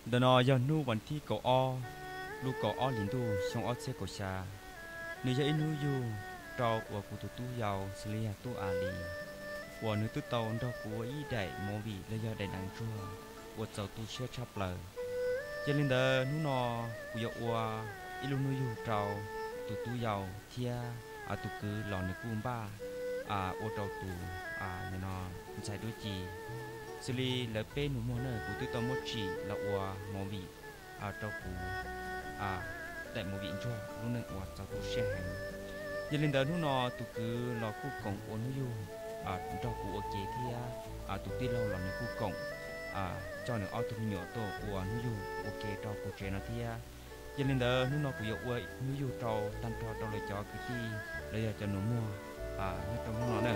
Ntawm no yog hnub vas thib kaum ob, lub kaum ob hlis ntuj xyoo ob txhiab kaum xya. Nws yog ib hnub yug rau uas kuv tus tub yau xws li yog tub A Lis, uas nws twb tau nrog kuv ua ib daim movie los yog daim nees ntsuag uas txaus tu siab tshaj plaws. Yog li ntawd hnub no kuv yuav ua ib lub hnub yug rau tus tub yau thiab tus kwv los nws kuj npaj ua rau tus ntxhais duab ci. Xws li lawv peb nus muag na kuv twb tau muab tsim los ua movie rau kuv daim movie ntsuag lub neej uas txaus tu siab heev. Yog li ntawd hnub no tus kwv los kuj koom ua hnub yug nrog kuv ua ke thiab tus tij laug los nws kuj koom coj nws ob tug me nyuam tuaj ua hnub yug ua ke rau kuv tsev no thiab. Yog li ntawd hnub no kuv yuav ua hnub yug rau tag nrho rau lawv cov kwv tij los yog cov nus muag nyob rau hnub no na.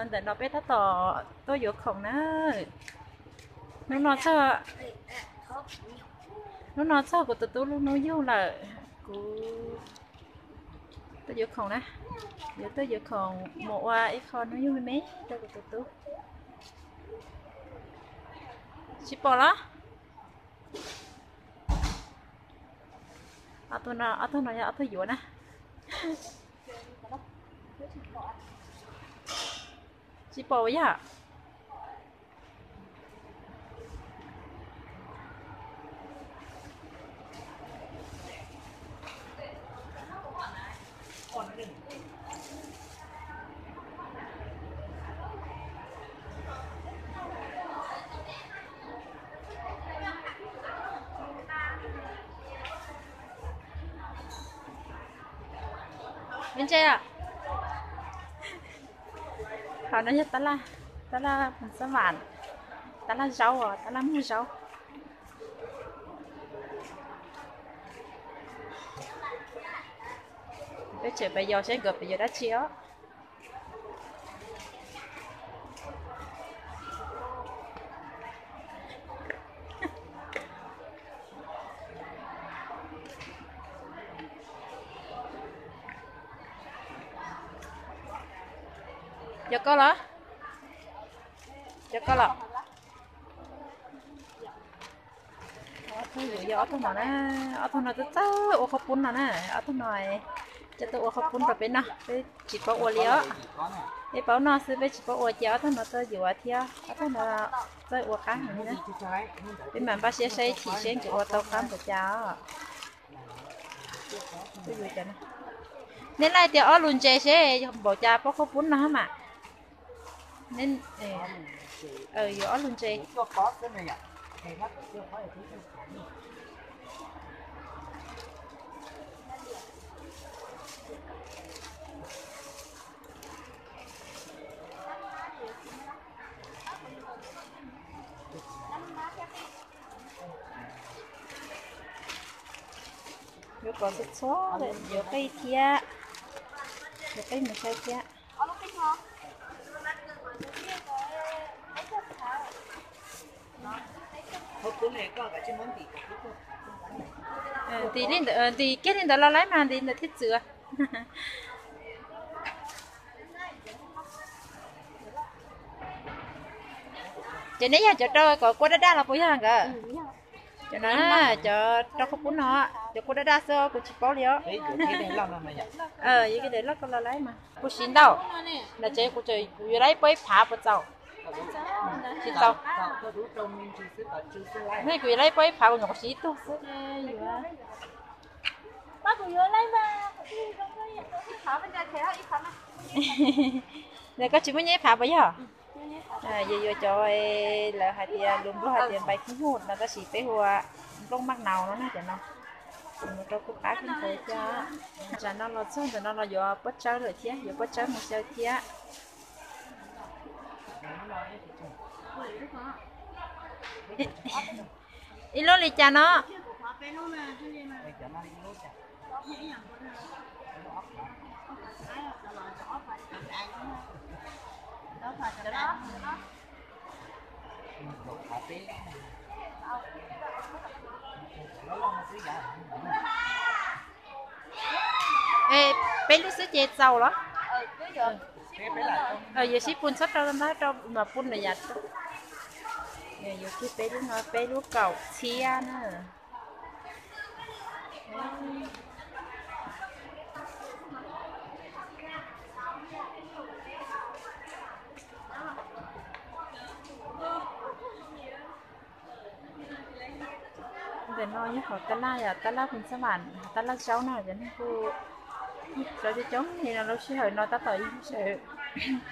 Ntawm no peb tab tom tuaj yuav khoom na. Hnub no txog, hnub no txog kuv tus tub lub hnub yug lawm. Kuv tuaj yuav khoom na, yuav tuaj yuav khoom mus ua ib qho hnub yug me rau kuv tus tub. Tsis pom los? Ob tug no, ob tug no yog ob tug yuav na. Tsis pom yog. Me ntse, hauv no yog tab laj, tab laj xab vam, tab laj zaub, tab laj muag zaub. Peb tseem pais yos seb nkawd pais yuav dab tsi os. Yog koj los? Yog koj los? Yog ob tug no na, ob tug no txawj txawj ua qhaub poob no na, ob tug no coj tuaj ua qhaub poob rau peb noj, peb tsis paub ua li os. Peb paub noj xwb peb tsis paub ua ces ob tug no tuaj yuav thiab, ob tug no txawj ua qab heev li na. Peb mam npaj siab saib chim seb nkawd ua tau qab npaum cas os. Neb laij tias ob lus ntses seb npaum cas pob qhaub poob no mas. Yuav ob lus ntses. Yuav kom txhua txhua, yuav qij thiab, yuav qij mus saib thiab. Ntim kiag li ntawd los laib mas ntim ntawd thiaj txwm. Ces neb yog cov rau kom kua daj daj los puas yog nkawd? Cov no, cov rau qhaub poob no, cov kua daj daj xwb kuv tsis paub li os. Yog daim loj ko los laib mas kuv siv ntau, ntawm tsev kuv yuav laib puab ib phav puas txaus? Tsis txaus. Kuv yuav laib puab ib phav kuv nyuam qhuav siv ib tug xwb. Ntawm koj tsis muaj nyiaj ib phav puas yog? Yuav yuav cov lawv hais tias lus Nplog hais tias npais khub hub no tab sis peb hu ua nplooj maj naus no na cov no. Mus rau kuv qab kawg nkaus thiab. Tsam no los txog ntawm no los yuav pob tsawb lawm thiab, yuav pob tsawb mus xyaw thiab. Ib lub li cas no? Peb lub xwb ces txaus los? Yuav sib pun txhob rau ntawd, rau mas pun lawm yam. Yuav kiag peb lub no, peb lub kaum txhiab na. Ntawm no yog hauv tab laj, yog tab laj pun txab vam, hauv tab laj zaub na, cov neeg kuj zaub coob coob li no. Lub sij hawm no tab tom yog sawm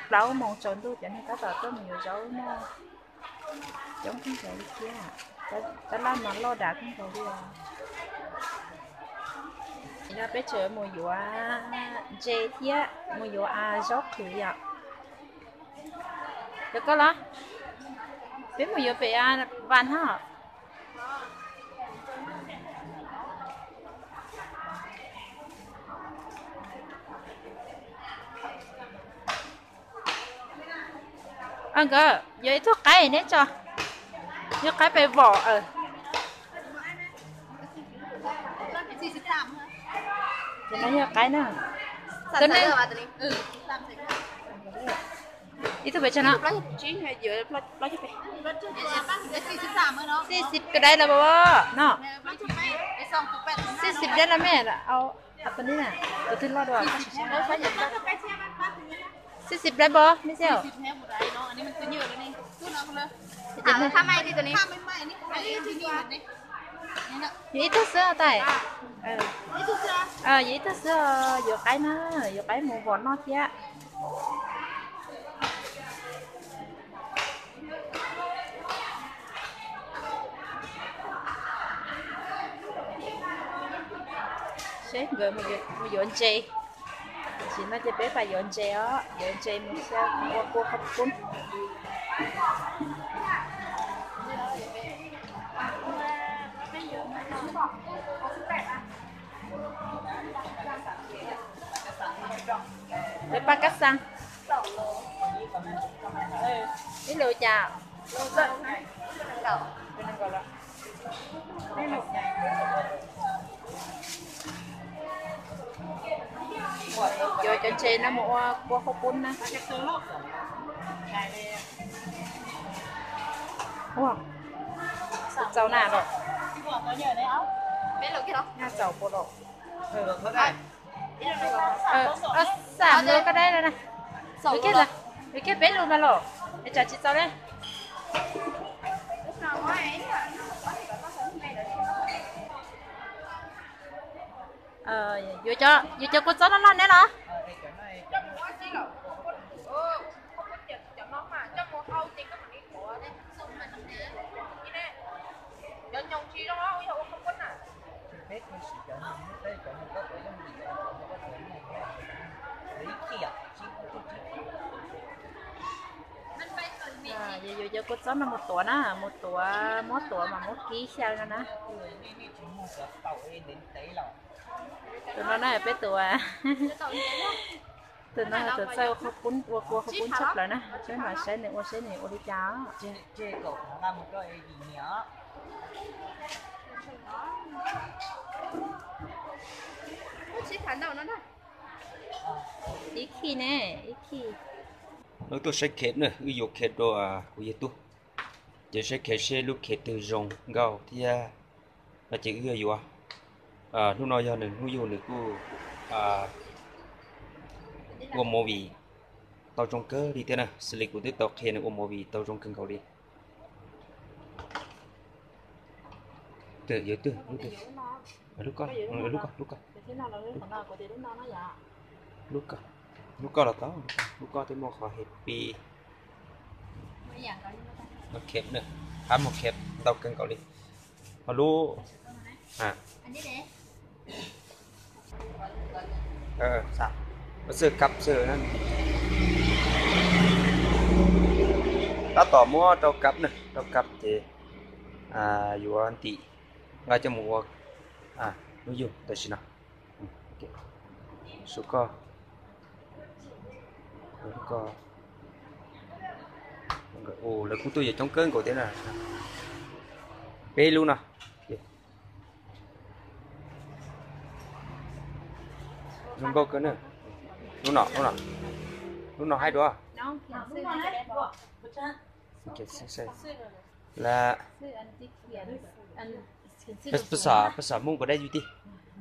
plaub moos tsaus ntuj, cov neeg tab tom tuaj mus yuav zaub noj coob kawg nkaus li thiab. Tab laj mas loj dav kawg nkaus li os. No peb tseem mus yuav ntses thiab mus yuav zaub qhwv yom. Cov koj los? Peb mus yuav pem vas no. Nkawd yuav ib tug qaib neb tso, yog qaib pes vom. Ces no yog qaib na. Ib tug pes tsawg no? Xib xib kawg dai los no. Xib xib dai los me. Tus twg loj dua? Xib xib dai npog me xwb. Yog ib tug xwb tais. Yog ib tug xwb, yuav qaib na, yuav qaib mus vom noj thiab. Seb nkawd mus yuav ntses. Tam sim no ces peb pais yuav ntses os, yuav ntses mus xyaw ua kua qhov pub. Peb paj kab xaj. Ib lus cas? Yuav cov ntses no mus ua kua qhov pub na. Ua, txaus na los? Nyaj txaus puas los? Xam lus koj dab no na. Yuav kiag peb lus mas los, es tsam tsis txaus li. Yuav cov kua txob loj loj neb los? Yuav yuav cov kua txob no mus tuav na, mus tuav, muab tuav mas muab kib xyaw no na. Tus no na peb tuav. Tus no tuav txawj ua kua qhov pub tshaj plaws na, peb mam saib nws ua seb nws ua li cas. Ib khij ne, ib khij. Wb tuaj saib khev na, wb yuav khev rau kuv yawg tub. Ces saib khev seb lub khev twg zoo nkauj thiab no ces wb yuav yuav. Hnub no yog nws hnub yug, nws kuj ua movie tau zoo kawg li thiab na, xws li kuv twb tau qhia nws ua movie tau zoo kawg nkaus li. Twg yuav twg, lub twg? Lub koj, lub koj, lub koj. Lub koj, lub koj los tau, lub koj twb muaj qhov happy. Ok, qab mus khev ntau kawg nkaus li. Ho lub, a, Tab tom muab rau kab na, rau kab ces yuav ntim nqa coj mus ua hnub yug tam sim no. Su koj, lawv kuj tuaj yuav coob kawg nkaus thiab na. Peb lub no. Zoo nkauj kawg na. Lub no, lub no, lub no haib dua. Là, peb xav, peb xav Hmoob có đáp gì ti.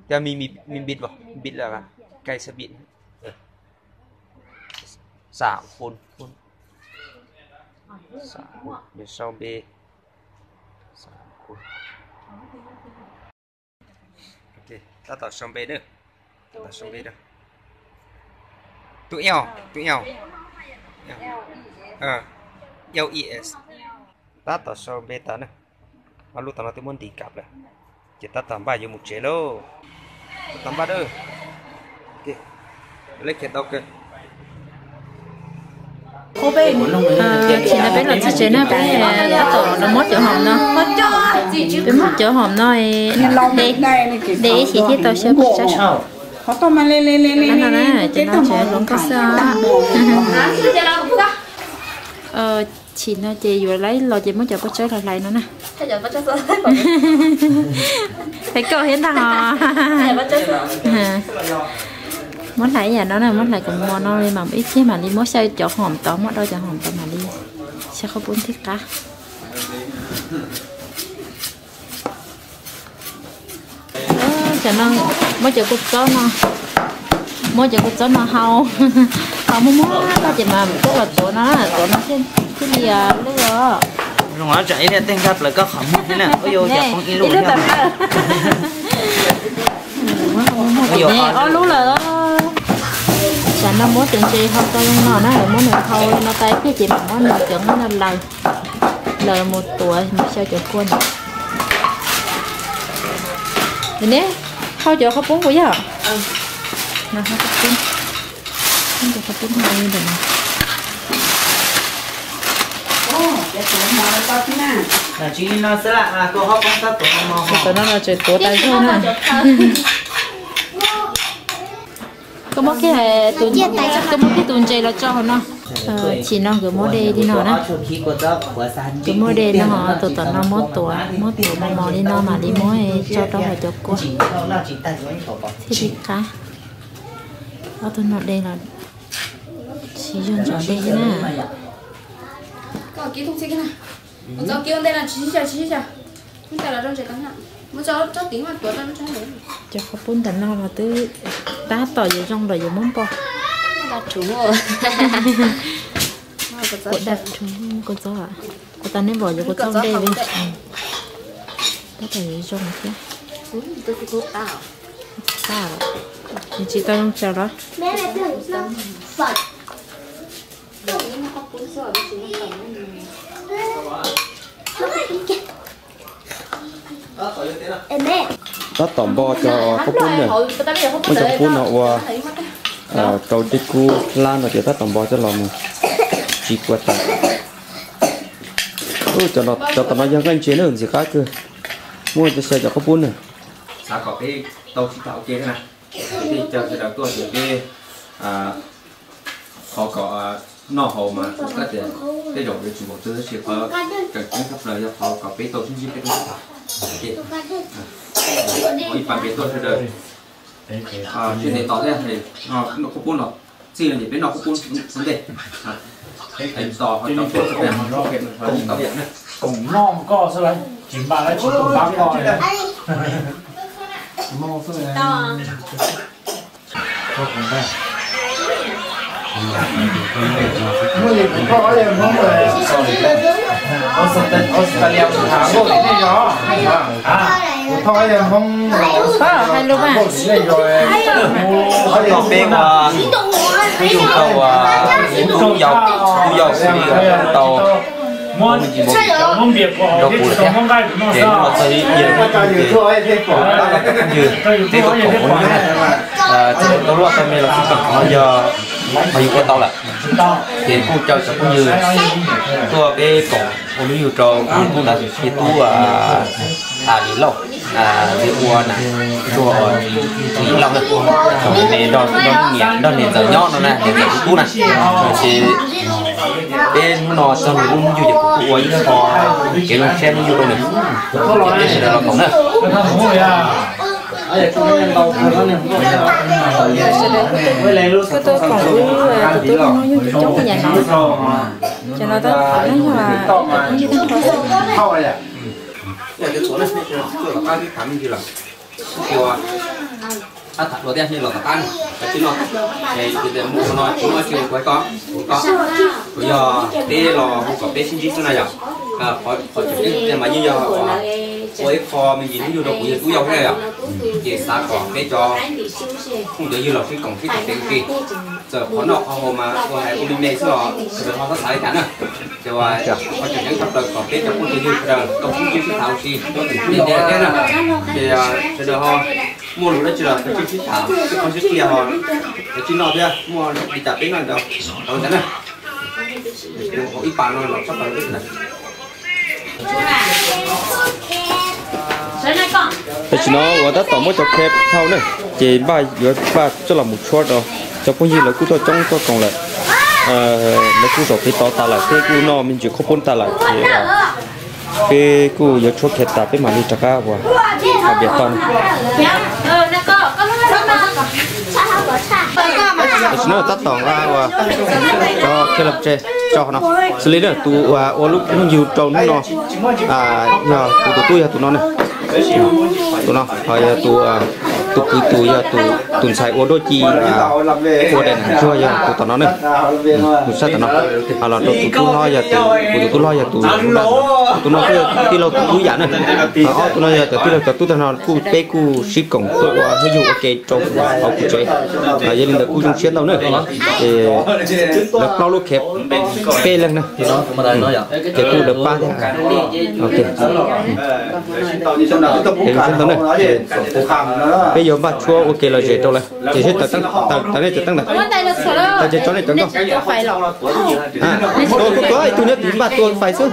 Cho mình, mình, mình bịt vào, bịt là cái sẽ bịt. Xả khuôn, khuôn. Xả khuôn, rồi sau bê. Xả khuôn. Ok, tab tom sau npe na. Tab tom sau npe na. Tus eo, tus eo. Eo, eo is. Tab tom sau npe tas na. Ob lub tas no twb muab ntim kab lawm. Ces tab tom npaj yuav mus tsev lauj. Tab tom npaj na. Ok. Lej khiav tau kawg. Tsis no peb los txog tsev na, peb tab tom los muab cov hom no. Peb muab cov hom no de, de ib chim thiaj tau xyaw paj tsawb. Qhov no na, cov no tseem hluas nkauj xwb os. Chim no ces yuav laib los ces muab cov paj tsawb los hlais no na. Hlais koj thiab ntag os. Muab hlais ib yam no na, muab hlais kom mos no li mas ib chim mam li muab xyaw cov hom tod, muab do cov hom tod mam li xyaw qhaub poob thiaj qab. Cov no, muab cov kua txob no, muab cov kua txob no hau, hau muag muag no ces mas coj los tuav no, tuav no thiaj li lwj os. Zoo tsam ib niag tej nkag plaws koj qhov muag thiab na, ua yuav cov poob ib lub thiab. Ob lub lawm. Tsam no muab cov ntses hau tau zoo no na, muab nws hau li no tas thiab ces mam muab nws cov nqaij no laws, laws mus tuav mus xyaw cov kua no. Ne, hau cov qhaub poob puas yog? Cov qhaub poob hau li ntawm no. Cov no no tseem tuav tas zog na. Koj muab kiag tus, koj muab kiag tus ntses los tso hauv no. Chim no nkawd muab de li no na. Nkawd muab de no, tus tom no muab tuav, muab tuav mos mos li no mam li muab tso rau hauv cov kua thiaj li qab. Ob tug no de los siv zog ntxov de na. Cov qhaub poob ntawm no los twb tab tom yuav zoo los yuav muab npo. Kuv dam rhuv kua txob, kuv tas nej pom yuav kua txob dej li. Tab tom yuav zoo thiab. Tsis tau zoo tsaws los. Tab tom npo cov qhaub poob na, muab cov qhaub poob no ua rau dej kub hlab no ces tab tom npo coj los mus tsis kua tas. Cov tom no yog nqaij ntses na, ntxim qab kawg. Muab coj xyaw cov qhaub poob na. Xav kom peb tau sib tham ua ke thiab na. Peb caw sawv daws tuaj ces peb thov kom noj haus mas kuv xav tias tej zaum yuav tsum npaum twg tab sis qhov tseem ceeb tshaj plaws yog thov kom peb tau sib ntsib peb tau sib tham. Ib pas peb tuaj sawv daws sib ntev tos thiab, noj qhaub poob no, txij no ces peb noj qhaub poob ua ntej. Tos ho cov tuaj sawv daws ho tau ib yam na. Koom noj koj xwb lawm, tsis npaj lawm tsis tuaj pab koj li. Australia tham nkauj li nej yog? Kuv thov yog Hmoob, Hmoob peb ua, peb yug tau ua, yau, yau kuv li tau Rau kuv lawm thiab. Ces hnub no txog ib yam li kuv phooj ywg, peb tau koom ua nyuj na, txawm tau luaj tau me los tsis koom no yog ho yus ua tau lawm. Ces kuj caw cov phooj ywg tuaj peb koom ua lub nyuj rau kuv tub ntawd, tub Lis Lauj, Lis ua na, Lis Lauj na, thaum me nrog niam nrog niam ntxawm nyob no na, niam ntxawm tub tub na. Ces peb hnub no txog lub hnub yug ces kuv kuj ua ib qho kev zoo siab hnub yug rau nws, ces peb sawv daws los koom na. Sawv daws kuj tuaj koom wb tus tub hnub yug coob coob yam no. Ces no tab tom yog phooj ywg tag nrho xwb. Kuv yog peb los hu kom peb sib ntsib xwb na yom. Qhov tseem ceeb tiag mas yeej yog ua ib qho me ntsis hnub yug rau kuv yawg tub yau thiab yom. Ces xav kom peb cov phooj cov ywg los sib koom sib koom tes ua ke. Txawm qhov noj qhov haus mas ua hais ua li me xwb los sawv daws ho txhob xav li cas na. Ces ua qhov tseem ceeb tshaj plaws kom peb cov phooj cov ywg sawv daws tau sib ntsib sib tham ua si ntau ntau thiab na. Ces sawv daws ho muaj lus dab tsi los sib tham, sib qhov sib qhia ho, sib noj thiab, muaj li cas peb noj li ntawd na. Ib pas no los tshaj plaws. Tam sim no uas tab tom muab cov kheb thauj na, ces npaj yuav npaj coj los mus tshuab rau cov phooj ywg lawv kuj tuaj coob tuaj koom lawm. Lawv kuj zaum kev tod tas lawm, peb kuj noj me ntsis khaub poob tas lawm, ces peb kuj yuav tshuab kheb tas peb mam li rov qab ua vias toj na. Tam sim no tab tom nqa ua cov kheb los tso no. Xws li na tus uas ua lub hnub yug rau hnub no yog kuv tus tub yog tus no na. Tus no ho yog tus kwv tus yog tus ntxhais ua duab ci, ua daim ntsuag yog tus tom no na. Tus sab tom no ho los rau tus tub hlob yog tus, kuv tus tub hlob yog tus, tus no kuj yog tij laug tus tub yam na. Ho ob tug no yog cov tij laug cov tub tag no kuj peb kuj sib koom tuaj ua hnub yug ua ke rau hauv kuv tsev. Yog li ntawd kuj zoo siab ntau na. Ces lawv plaub lub kheb peb leeg na, ces kuj lawv pab thiab. Ces zoo siab ntau na. Peb yuav npaj tshuab ua ke los zes rau lawv. Ces seb tawm nej cov teeb ntawd, ces tso nej cov nkauj. Tus tus ib tug nyob tim npaj tua fais xwb.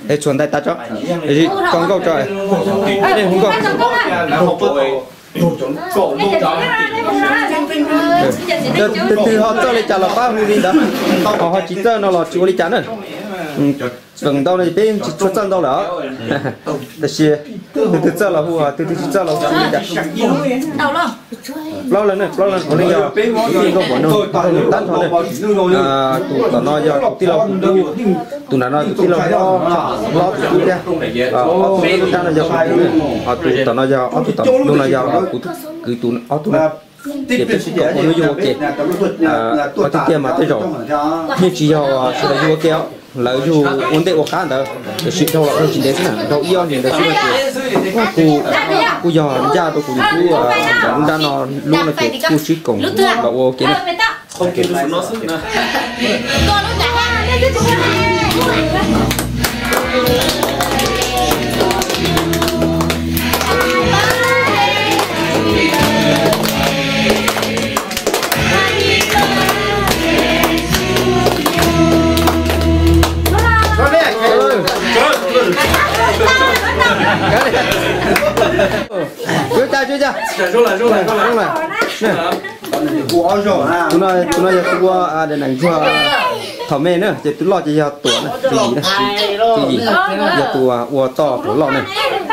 Es tshuam ntais tas tso, tso nkauj tso, nej hu nkauj. Tus twg ho txawj li cas los pab hu li ntawd, ho ho tsis txawj no los tsis ua li cas na. Feem ntau no peb tsis tshua txawj ntau lawm, tab sis tus twg txawj los hu, tus twg tsis txawj los hu li cas. Plaub leeg ne, plaub leeg puav leej yog kwv tij nkauj muam nug tag nrho ne. Tus tom no yog tus tij laug tus tub, tus nram no tus tij laug hlob tus tub thiab. Ob tug nrab no yog kuv tus, ho tus tom no yog ob tug tom no yog kuv kwv tus ob tug na. Ces peb sib koom ua hnub yug ua ke. Qhov tiag tiag mas tej zaum yeej tsis yog sawv daws yug ua ke, lawv yug ua ntej ua qab ntawd, tiam sis dhau los dhau tsis ntev xwb na, dhau ib ob hlis ntawd xwb no ces kuj yog ncaj rau kuv tus tub lub nrab no lub no ces kuj sib koom los ua ua ke na. Tus no, tus no yog tus ua daim ntsuag thaum me na, ces tus loj ces yog Tuam na, tus yim na, tus yim yog tus ua toj thaum loj na.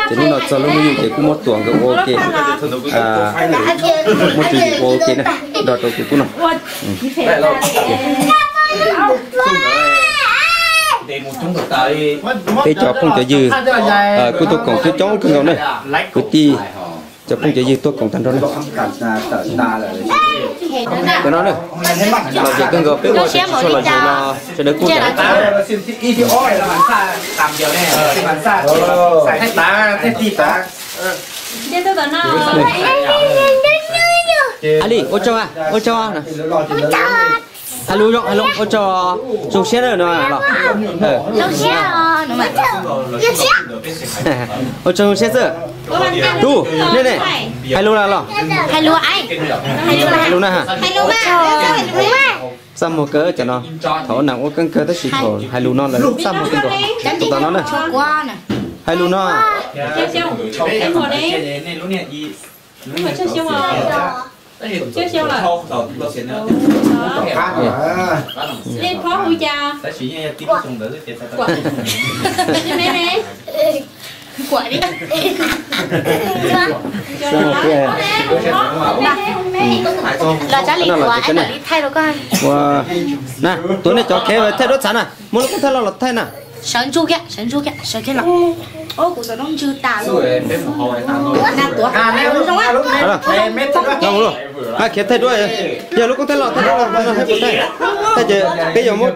Ces hnub no txog lub hnub yug ces kuj muab Tuam nkawd ua ua ke, muab tus yim ua ua ke na, nrog rau tus tub no. Peb cov phooj cov ywg kuj tuaj koom coob coob kawg nkaus na, kwv tij, cov phooj cov ywg tuaj koom tag nrho na. Cov no na, lom zem kawg nkaus, peb ua tsis tshua lom zem no, sawv daws kuj zam txim. Ab li, ua tsaug, ua tsaug. Hais lus zoo, hais lus ua tsaug, zoo siab na no los. Ua tsaug zoo siab xwb. Tub, nej ne, hais lus na los. Hais lus na. Txaj muag kawg cov no, thaum ua nam ua keeb kawg tab sis thaum hais lus no lawv txaj muag kawg nkaus. Tus tom no na, hais lus no. Los tsav li kuv ib ntawm li thaij rau koj. Ua, na, tuav nej cov kev thaij duab txhav na, muaj lub koob thaij loj los thaij na. Sawv ntsug kiag, sawv ntsug kiag, sawv kiag los. Kuv xav ntsug tas lawm. Nqa khiav thaij duab, yog lub koob thaij loj thaij duab los thaij, thaij ces peb yuav muab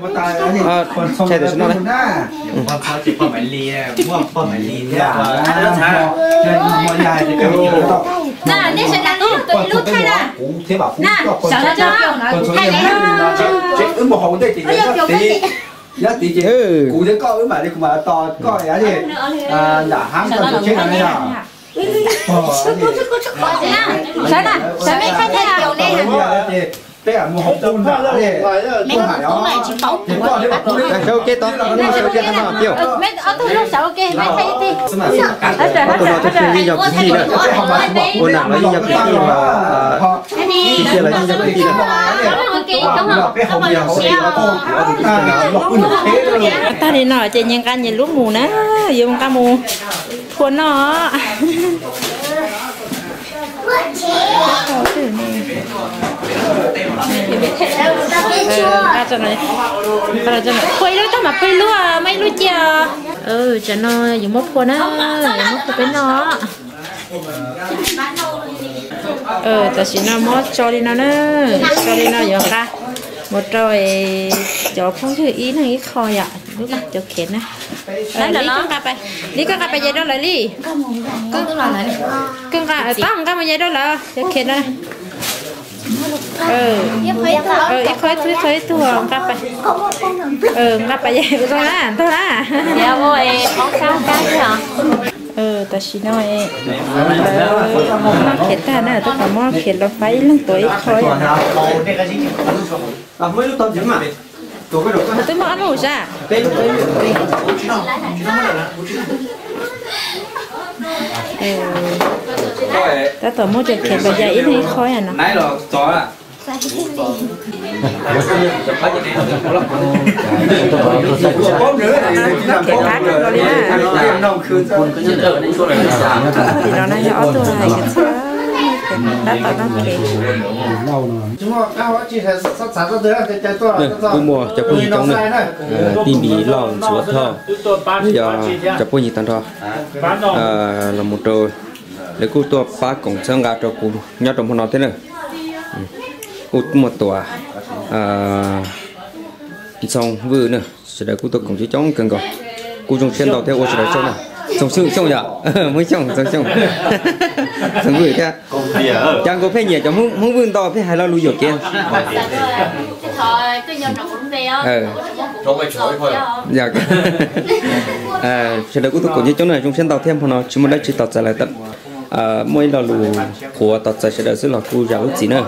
tshais tam sim no na. Nej sawv daws lub thaij na. Na, sawv daws thaij na. Nyob tid ces kuv thiab koj wb mam li kuv mam tos koj yav li nram hab koj tus tsheb no na yog. Sawv na, sawv mej thaij thaij na. Peb mus hauv pub nram li, pub hais os. Sawv ua ke tod, sawv ua ke tod no, pib. Ob tug no tus no tus twg yeej yog kwv tij na, ua nam los yeej yog kwv tij, kwv tij los yeej yog kwv tij na. Tag li no ces nyias nqa nyias lub mus na, yuav nqa mus phua noj. Phua ib lub tag mam phua ib lub, muaj ib lub cia. Tam no yuav muab phua na, yuav muab phua peb noj. Tam sim no muab tso li no na, tso li no yuav nqa mus rau cov phooj ywg ib leeg ib qho yom, cov khev na. Li koj nqa pais, li koj nqa pais yais rau lawv li. Koj nqa, pab nqa mus yais rau lawv cov khev na. Ib qho ib tug, ib qho ib tug nqa pais. Nqa pais yais zoo na, ntag na. Tam sim no noj khev tag na, tab tom muab khev los faib ib leeg tuav ib qho. Twb muaj ob lub sab. Tab tom muab cov khev los yais ib leeg ib qho no. Khev qab kawg nkaus li na. Tim no no yog ob tug hais kev txhawb, tab tom noj khev. Kuj muaj cov phooj ywg coob na, tij Npis Lauj Ntxhuav Thoj, yog cov phooj ywg tag nrho los mus rau lawv kuj tuaj pab koom txhawb nqa rau kuv nyob rau hmo no thiab na. Kuj muaj Tuam, Ntxhoo Vwj na, sawv daws kuj tuaj koom coob coob kawg nkaus. Kuj zoo siab ntau thiab ua sawv daws tsaug na. Ntxhoo Xyooj, Xyooj yom, Hmoob Xyooj, Ntxhoo Xyooj, Ntxhoo Vwj thiab. Cas nkaus pheej nyiam cov Hmoob Vwj nto pheej hais lo lus yuam kev. Sawv daws kuj tuaj koom coob coob na, zoo siab ntau thiab hmo no tsis muaj dab tsi tos txais lawm. Muaj ib lo lus qhuav tos txais sawv daws xwb los kuj zam lub txim na.